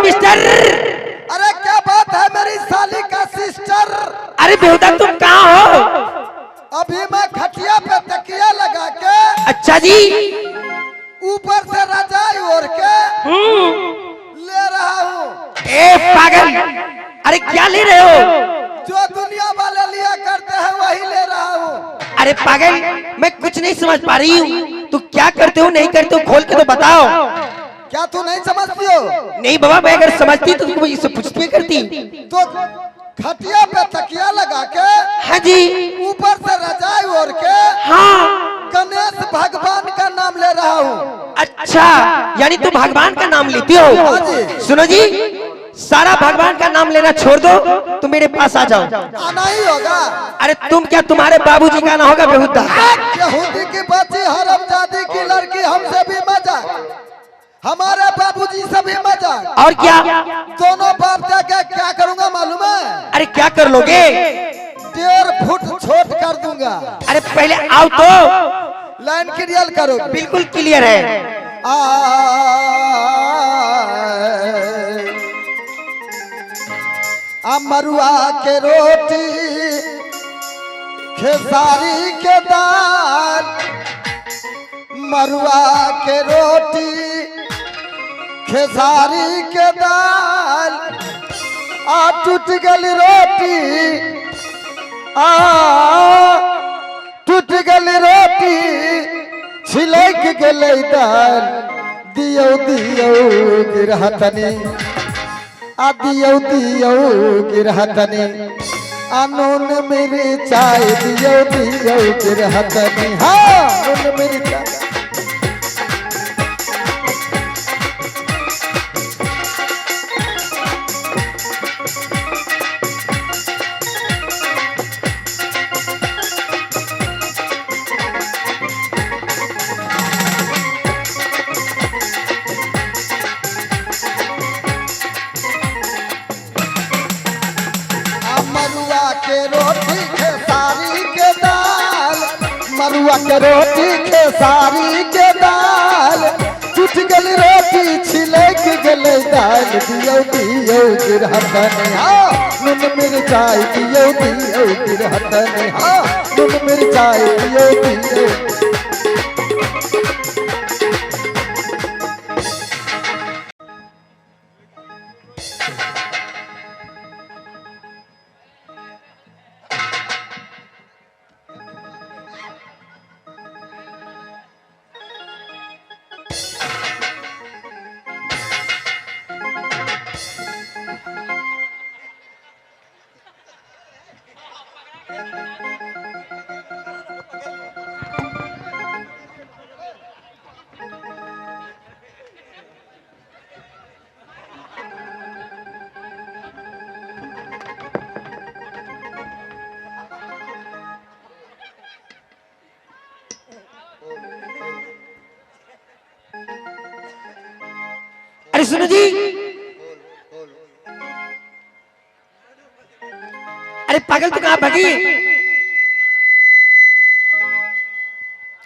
Mister. अरे क्या बात है मेरी साली का सिस्टर। अरे बेहुदा तुम कहाँ हो? अभी मैं खटिया पे तकिया लगा के, अच्छा जी, ऊपर से रजाई ओढ़ के ले रहा हूँ। ए पागल, अरे क्या ले रहे हो? जो दुनिया वाले लिया करते हैं वही ले रहा हूँ। अरे पागल, मैं कुछ नहीं समझ पा रही हूँ, तू क्या करते हो नहीं करते हो, खोल के तो बताओ। क्या तू नहीं समझती हो? नहीं बाबा, मैं अगर समझती तो तुमको इससे पूछती करती। तो खटिया पे तकिया लगा के, हाँ जी, ऊपर से रजाई ओढ़ के, हाँ, गणेश भगवान का नाम ले रहा हूँ। अच्छा, यानी तुम भगवान का नाम लेती हो। हाँ जी। सुनो जी, सारा भगवान का नाम लेना छोड़ दो, तुम मेरे पास आ जाओ। आना ही होगा। अरे तुम क्या, तुम्हारे बाबूजी का आना होगा बेहुदा। यहूदी की बच्ची हरामजादी की लड़की हमसे भी मजाक, हमारे बाबूजी से भी मजाक। और क्या? दोनों बाप जाके क्या करूंगा मालूम है? अरे क्या कर लोगे? 1.5 फुट छोट कर दूंगा। अरे पहले आओ तो। लाइन क्लियर करो। बिल्कुल क्लियर है। मरुआ के रोटी खेसारी के दाल, मरुआ के रोटी खेसारी के दाल, आ टूट गल रोटी, आ टूट गल रोटी छिलक गेलै दाल। दियौ दियौ गिरहतनी, आ दियौ दियौ गिरहतनी, आ नून मिरचाई दियौ दियौ गिरहतनी। हाँ, नून मिरचाई। मरुआ के रोटी खेसारी के दाल, मरुआ के रोटी खेसारी के दाल, टूट गल रोटी छिलक गेलै दाल। दियौ दियौ गिरहतनी, हाँ, नून मिरचाई दियौ दियौ गिरहतनी, हाँ, नून मिरचाई दियौ दियौ। अरे सुनो जी, अरे पागल तू कहाँ भागी?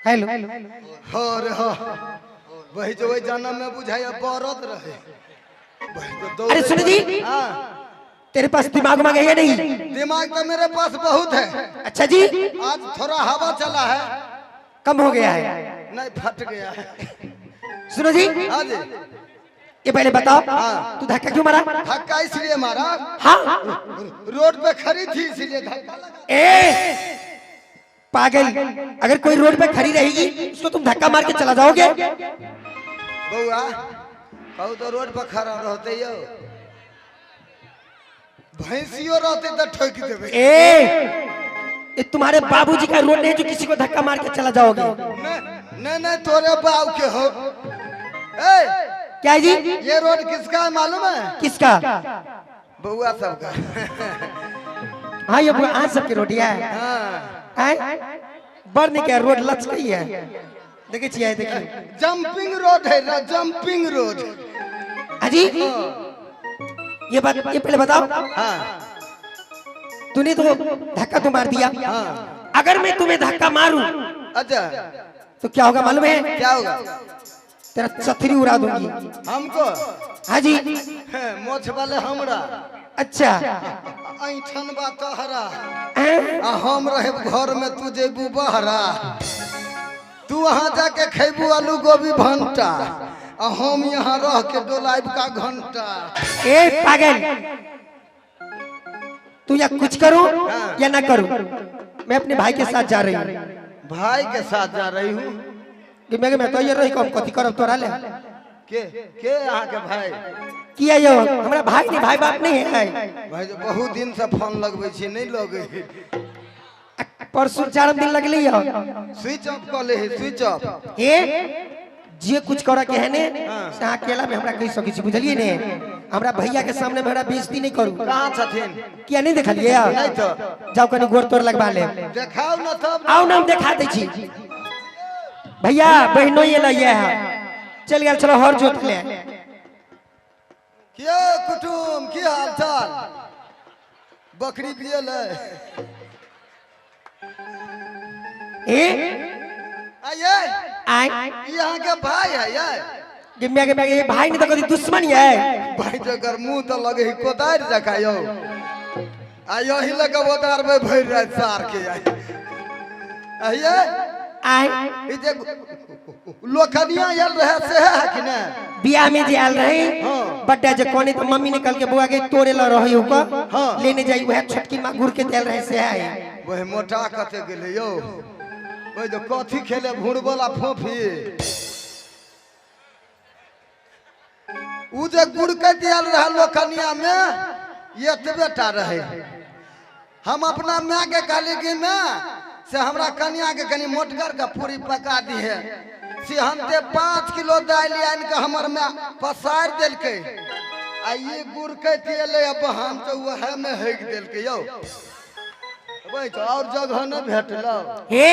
हेलो। और वही जो वही जाना में बुझाया बरत रहे। अरे सुनो जी, हाँ, तेरे पास दिमाग मांगे या नहीं? दिमाग तो मेरे पास बहुत है। अच्छा जी, आज थोड़ा हवा चला है, कम हो गया है। नहीं फट गया है। सुनो जी, हाँ जी, ये पहले बताओ, हाँ। तू धक्का क्यों मारा? धक्का इसलिए मारा, हाँ, रोड पे खड़ी थी इसलिए धक्का लगा। ए पागल, अगर कोई रोड पे खड़ी रहेगी उसको तुम धक्का मार के चला जाओगे? बउआ कहू तो रोड पर खड़ा रहते यो, भैंसियो रहते तो ठोक देबे। ए, ये तुम्हारे बाबूजी का रोड नहीं जो किसी को धक्का मार के चला जाओगे। नहीं नहीं, तोरे बाप के हो। ए क्या जी? ये रोड किसका है मालूम है? किसका? बउआ सबका। हाँ, ये बुआ आज सबकी रोटियां है। हाँ, बड़ नहीं क्या रोड लचकी है, देखे छियै, देखिए जंपिंग रोड है ना, जंपिंग रोड। हाँ जी, ये बात ये पहले बताओ। हाँ, तूने तो धक्का तो मार दिया। हाँ, अगर मैं तुम्हें धक्का मारूं अच्छा, तो क्या होगा मालूम है? क्या होगा? तेरा चथरी उड़ा दूंगी। हमको? हाँ जी। मोछ वाले हमरा। अच्छा। ऐठन बा तोहरा आ हम रहे घर में, तू जेबू बहरा। तू वहां जाके खेबू आलू गोभी भंटा आ हम यहाँ रह के डोलाइब का घंटा। ए पागल, तू या कुछ करो या ना करो, मैं अपने भाई के साथ जा रही हूँ। भाई के साथ जा रही हूँ? कि मैं तो ये रही कम कथी करब तोरा ले। के के अहाँ के भाई? किया यो हमरा भाई नहीं, भाई बाप नहीं है। भाई जो बहुत दिन से फोन लगबै छी नहीं लगै। परसों 4 दिन लगली हो। स्विच ऑफ कऽ ले, स्विच ऑफ। ए जे कुछ करे के है ने से अहाँ अकेला में हमरा कहि सकै छी, बुझलिए ने? हमरा भैया के सामने में हमरा बेइज्जती नहीं करू। कहाँ छथिन? किया नहीं देखलिए? नहीं तो। जाओ कनी गोर तोर लगवा ले। देखाउ न तब। आओ ना हम देखा दै छी। भैया बहनो ये लइए है, चल गेल चलो हर जोत ले। कियो कुटुम की हाल चाल? बकरी बियल है। ए आइए आए यहाँ के भाई है ये। गिम्या के ये भाई नहीं तो कभी दुश्मन है। भाई जकर मुंह तो लगे ही कोदारि जका यो। आ यही लगे ओदार में भरि राति सार के आइए। आए ई जे लोखनिया आयल रहे से है कि ने? बियाह में जे आयल रहे बड्डा जे कोने तो मम्मी निकल के बुआ के तोरे ल रही हो को लेने जाई, वह छोटकी मां घूर के देल रहे से है। वह मोटा कते गेले यो। वह जो कथी खेले भूर वाला फोफी उ जे गुड़ के दियल रहे लोखनिया में एतबे टा रहे। हम अपना माय के कहली कि माय से हमरा कन्या के कनी मोटगर के पूरी पका दी है। से हम ते 5 किलो दालि आनि के हमर माय पसारि देलकै आ ई गुड़ के दियले अब हम तो वह में हेक देलकै यौ। वही तो और जगह न भेटल। हे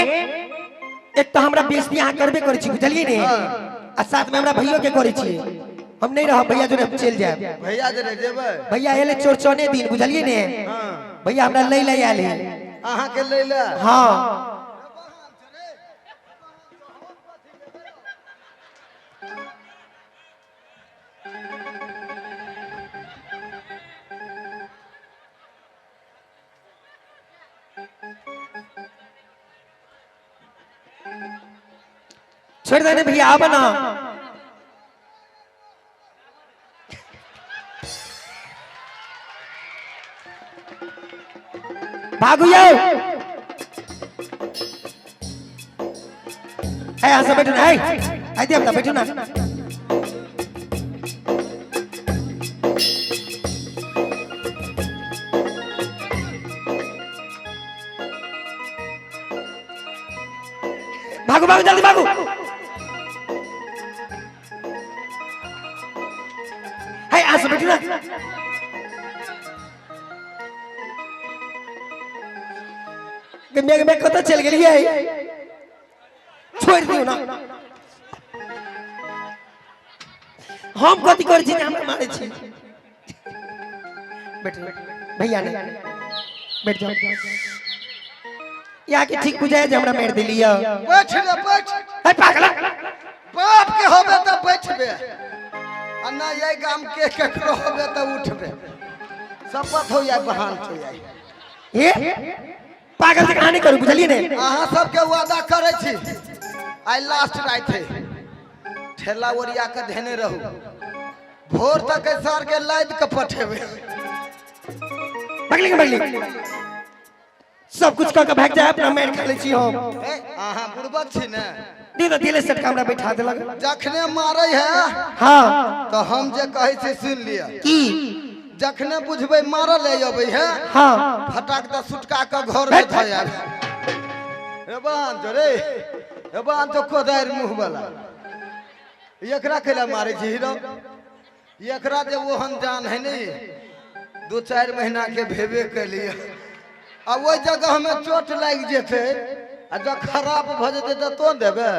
एक तो हमरा बेइज्जती अहाँ करबे करै छी, बुझलिए ने? आ साथ में हमरा भैयो के करै छी। हम नहीं रहब भैया जोरे, हम चलि जायब। भैया जोरे जेबै? भैया एले चौरचने दिन, बुझलिए ने? भैया हमरा लै ले आयल है। अहाँ के लै ले? हाँ। छोड़ देने भैया आब ना। भागू जाओ। है यहाँ से बैठो ना, है आई दे अपना बैठो ना। भागो भागो जल्दी भागो। है यहाँ से बैठो ना। मैं कत चल गेलियै, छोड़ दियौ ना। हम कथी करै छी जे हमरा मारै छी? बैठ भैया ने बैठ जाओ। यहाँ के ठीक बुझाय जे हमरा मारि देलियै। बैठ रे बैठ। है पागल, बाप के होबे त बैठबे आ ना ये गाम के केकरो होबे त उठबे। शपथ हो या बहान हो या। ए पागल से कहानी करू, बुझलिए ने? अहाँ सबके वादा करै छी आइ लास्ट राति है, ठेला ओरिया के धेने रहू, भोर तक सार के लादि के पठेबै। बगली बगली सब कुछ कह के भाग जाए, अपना मारि खा लै छी हम। अहाँ बुड़बक छी ने? दे दिले सेट हमरा बैठा देलक। जखने मारै है हाँ तो हम जे कहै छी सुन लिअ। की? जखने बुझबै मारल अबै है हाँ फटाक द सुटका के घर में धऽ आयब। हे बान जो रे, हे बान जो कोदारि मुँह वाला एकरा कैला मारै छी हीरो? एकरा जे ओहन जान है नहीं, 2-4 महीना के भेबे कैलिए आ ओहि जगह में चोट लागि जेतै आ जब खराब भऽ जेतै तऽ तो देबै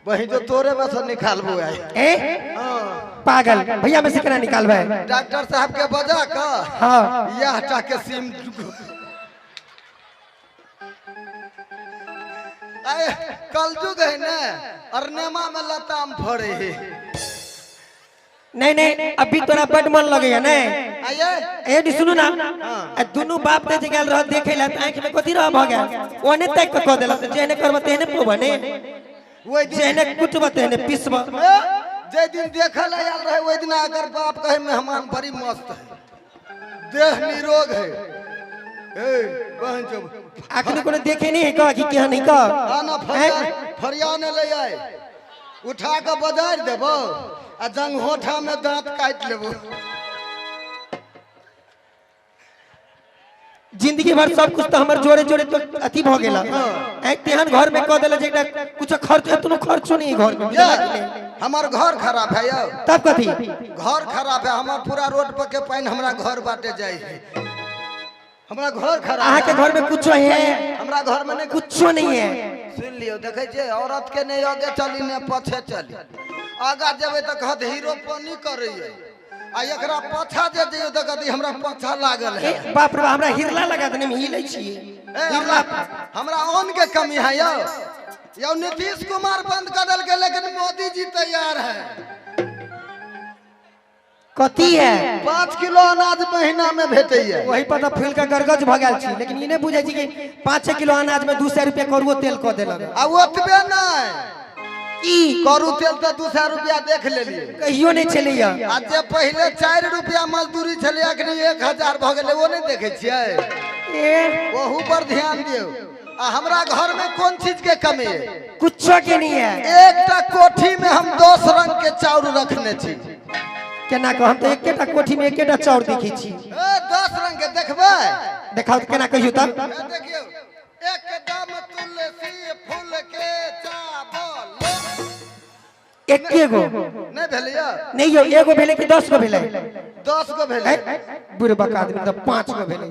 वही जो तोरे में से निकालबो आइ। ए पागल भैया में से केना निकालबै? डॉक्टर साहब के बजा के हाँ यह टा के सीम आए कलयुग है ने, अरनेमा में लताम फड़े है। नहीं नहीं, अभी तोरा बड मन लगैया ने। आइए। ए नी सुनू ना, आ दुनू बाप ते जे गेल रह देखे ला त आंख में कथी रह भ गेल, ओने तक के क देलक, जेहने करब तेहने पोब ने, ओहि दिन जेहने कुटब तेहने पिसब। ए, जे दिन देखल आयल रहे ओहि दिन अगर बाप कहे मेहमान बड़ी मस्त है, देह निरोग है। ए बहन चो अखनी कोनो देखे नहीं है कह कि केहन है कह। आना फरिया फरिया ने ले आए, उठा के बजार देबो आ जंगहोठा में दांत काट लेबो। जिंदगी भर सब कुछ तो हमर जोरे जोरे तो अथी भ गेल। ए तेहन घर में क देल जे एकटा कुछ खर्च एतनो खर्चो नहीं घर में। ये, हमर घर खराब है यौ। तब कथी घर खराब है, हमर पूरा रोड पर के पानी हमरा घर बाटे जाय है। हमरा घर खराब अहाँ के है। घर में कुछो है? हमरा घर में नहीं कुछो नहीं है। सुन लियो, देखे छियै औरत के नहीं आगे चली ने पछे चली, आगा जेबै तऽ कहत हीरो पानी करैया, आ एकरा पाछा जे जइयो तऽ कहत हमरा पाछा लागल है। ए, बाप रे बाप, हमरा हिरला लगा देने हम हिले छी। ए, हमरा हमरा अन्न के कमी है यौ। यौ नीतीश कुमार बंद कर देलकै लेकिन मोदी जी तैयार है। कथी है? 5 किलो अनाज महीना में भेटैया। वही पर तऽ फूल के गरगज भ गेल छी, लेकिन ई नहि बुझै छी कि 5 किलो अनाज में 200 रुपया करुओ तेल कऽ देलक। आ ओतबे नहि, ई करू तेल तऽ 200 रुपया देख लेलियै, कहियो नहि छलैया। आ जे पहिले 4 रुपया मजदूरी छलै अखनी 1000 भऽ गेलै, ओ नहि देखै छियै? ए ओहू पर ध्यान दियौ। आ हमरा घर में कोन चीज के कमी है? कुछो के नहीं है। एकटा कोठी में हम 10 रंग के चाउर रखने छी। केना कह, हम तऽ एकेटा कोठी में एकेटा चाउर देखै छी। ए 10 रंग के देखबै? देखाउ तऽ केना कहियौ तब। ए देखियौ, एकदम तुलसी फूल के चावल। एके गो नहीं भेलै? नहीं यौ, एगो भेलै कि 10 गो भेलै? 10 गो भेलै। बुढ़बक आदमी तऽ 5 गो भेलै।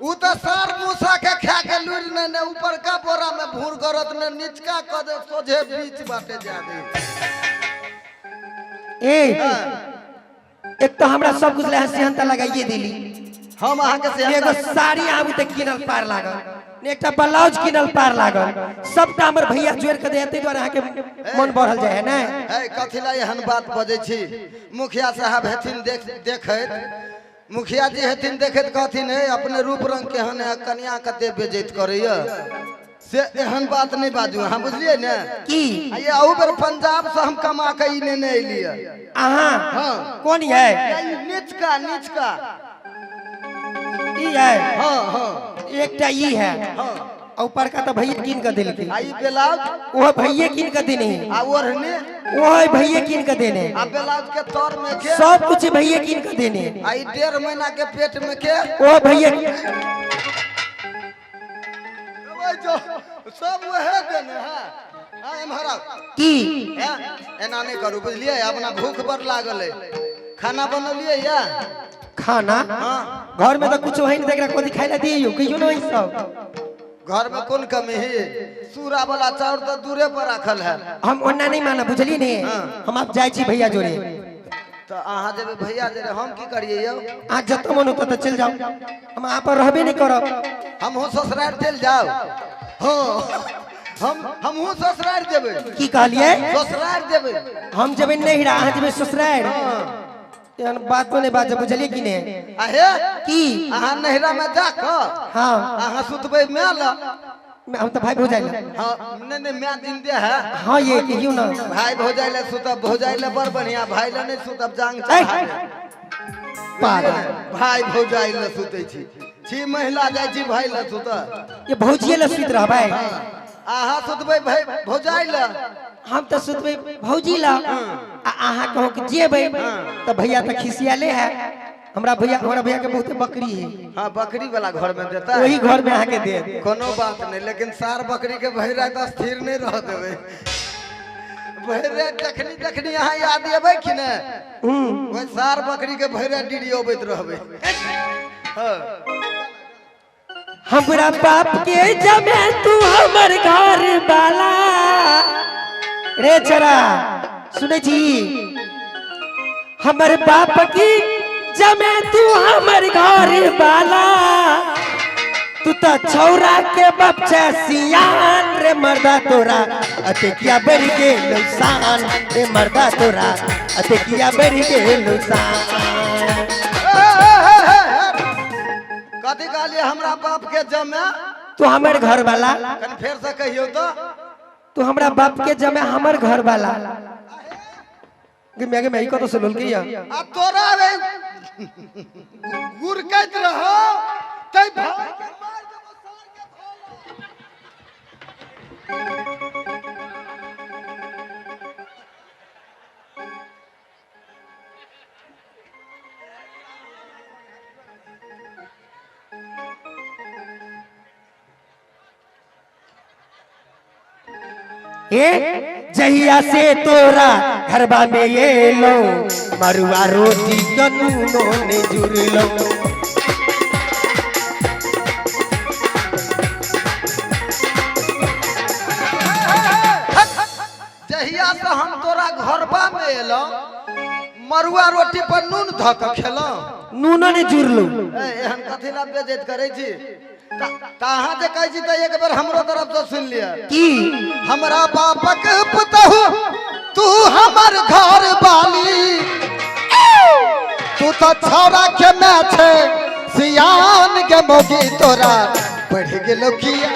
उ तऽ सार मूसा के खा के लुरि ने ने ऊपरका बोरा में भूर करत ने निचका क दे सोझे बीच बाटे जा दे। ए एक तो हमरा सब कुछ लए सेहनता लगाइए देली। हम अहाँ के एगो सेहनता साड़ी आबू तऽ किनल पार लागल, ने एकटा ब्लाउज किनल पार लागल, सबटा हमर भैया जोड़ के दे, ताहि दुआरे अहाँके मन बढ़ल जाइ है ने। है कथी ला एहन बात बजै छी? मुखिया साहब हेथिन देख देखैत, मुखिया जी हेथिन देखैत कहथिन हे अपने रूप रंग केहन है, कनिया कते बेजैत करैया, से एहन बात नहीं बाजू अहाँ, बुझलियै ने? की ये अहू बेर पंजाब से हम कमा के ई नेने एलियै। अहाँ? हाँ। कोन है? ई निचका निचका ई है? हाँ हाँ। एकटा ई है। हाँ। आ ऊपर का तो भैया कीन के देलकै। आ ई ब्लाउज? ओहो भैये कीन के देने। आ ओढ़नी? ओहो भैये कीन के देने। आ ब्लाउज के तर में के? सब कुछ भैये कीन के देने। आ ई 1.5 महीना के पेट में के? ओहो भैये। जो सब वह देने है। आ एम्हर आउ। की एना नहीं करू बुझलियै, अपना भूख बड़ लागल है। खाना बनौलियै या? खाना? हाँ। घर में तो कुछ है नहीं, देखरा कथी खाइ ला दियौ कहियो नहीं सब। घर में कौन कमी है? सूरा वाला चाउर तो दूरे पर रखल है। हम ओना नहीं माना बुझलियै ने। हम आप जाइ छी भैया जोरे। तो अहाँ जेबै भैया जोरे, हम की करियै यौ? अहाँ जतऽ मन होतऽ चलि जाउ, हम अहाँ पर रहबे नहीं करब। हमहूँ ससुरारि चलि जाउ? हाँ, हमहूँ ससुरारि जेबै। की कहलियै? ससुरारि जेबै। हम जेबै नैहरा, अहाँ जेबै ससुरारि। एहन बात नहि बाजब बुझलियै कि नहि? आहे की अहाँ नैहरा में जाकऽ हाँ अहाँ सुतबै माय लग। हम तो भाई भौजाई लग। हाँ नहीं नहीं, माय जिंदे है। हाँ ये कहियो ना। भाई भौजाई ले सुतब, भौजाई ले बड़ बढ़िया, भाई ले नहीं सुतब जांग चढ़ा पागल। भाई भौजाई ले सुतै छी, छी महिला जाइ छी भाई ले सुतब। ये भौजिए ले सुत रहबै? अहाँ सुतबै भाई भौजाई ले। हम तो सुतबै भौजी ला, आ अहाँ कहू कि जेबै तऽ भैया तऽ खिसियाले है। हमरा भैया, हमरा भैया के बहुत बकरी है। हाँ बकरी वाला घर में देता है, वही घर में आके दे। कोनो बात नहीं, लेकिन सार बकरी के भरि राति स्थिर नहीं रह देबै। भरि राति जखनी जखनी अहाँ याद एबै कि ने, ओहि सार बकरी के भरि राति डिरियबैत रहबै। हाँ। हमरा बाप के जमे तू हमर घर वाला रे चरा सुनै छी, हमर बाप की जमे तू हमर घर वाला, तू तो छौरा के बाप छै सियान रे। रे मर्दा तोरा अते किया बढ़ गेल शान रे मर्दा तोरा अते किया बढ़ गेल शान। कथी कहलिए हमरा बाप के जमे? तू हमर घर वाला। कनि फेर से कहियो तो। तू हमरा बाप के जमे हमर घर वाला। गे मैं गे कत से लोल के या आ तोरा रे गुरकैत रहो तै भाई के मार देबो सार के धोला। ए जहिया से तोरा घरबा में ये लो मरुआ रोटी कनूनो ने जुड़लो। जहिया से हम तोरा घरबा में एलो मरुआ रोटी पर नून धऽ के खेलौ, नूनो ने जुड़लो। एहन कथी ला बेइज्जत करै छी? त अहाँ जे कहै छी तऽ एक बेर हमरो तरफ से सुनि लिअ। की? हमरा बापक पुतहु तू हमर घर बाली, तू तऽ छौड़ा के my छै सियान के मौगी तोरा बढ़ि गेलौ किया।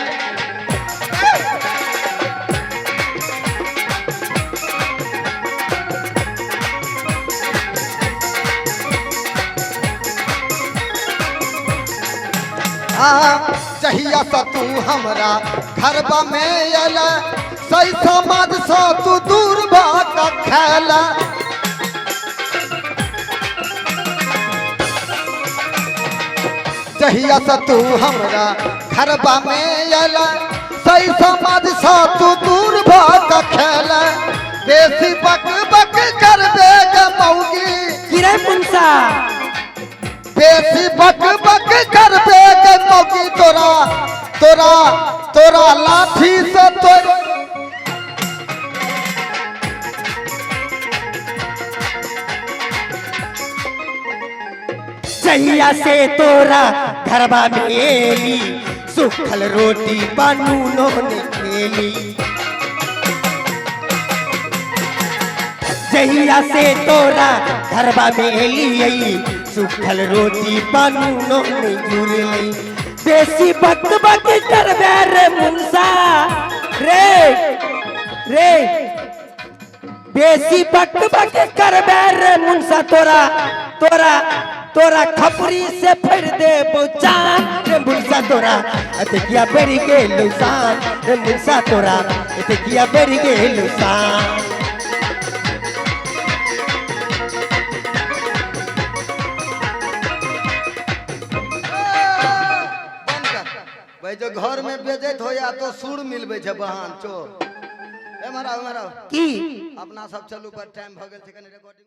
जहिया से तू हमरा घरबा में अला सही समाज से तू दूर भाग खेला। जहिया से तू हमरा घरबा में अला सही समाज से तू दूर भाग खेला। बेसी बक बक करबे गे मौगी किरे मुंसा, बेसी बक बक करबे गे मौगी तोरा तोरा तोरा लाठी से तोर। जहिया से तोरा घरबा में एली सुखल रोटी बनूनो ने खेली। जहिया से तोरा घरबा में एली सुखल रोटी बनूनो ने जुड़ली। बेसी बक बक करबे रे मुंसा रे रे, बेसी बक बक करबे रे मुंसा तोरा तोरा तोरा खपरी से फेर दे चान रे मुंसा तोरा अते किया बढ़ि गेल शान रे मुंसा तोरा अते किया बढ़ि गेल शान। भाई जो घर में बेजत हो या तो सुर मिलबे छै बहान चो। ए महाराज महाराज की अपना सब चलू पर टाइम भ गेल छै कनि रिकॉर्डिंग।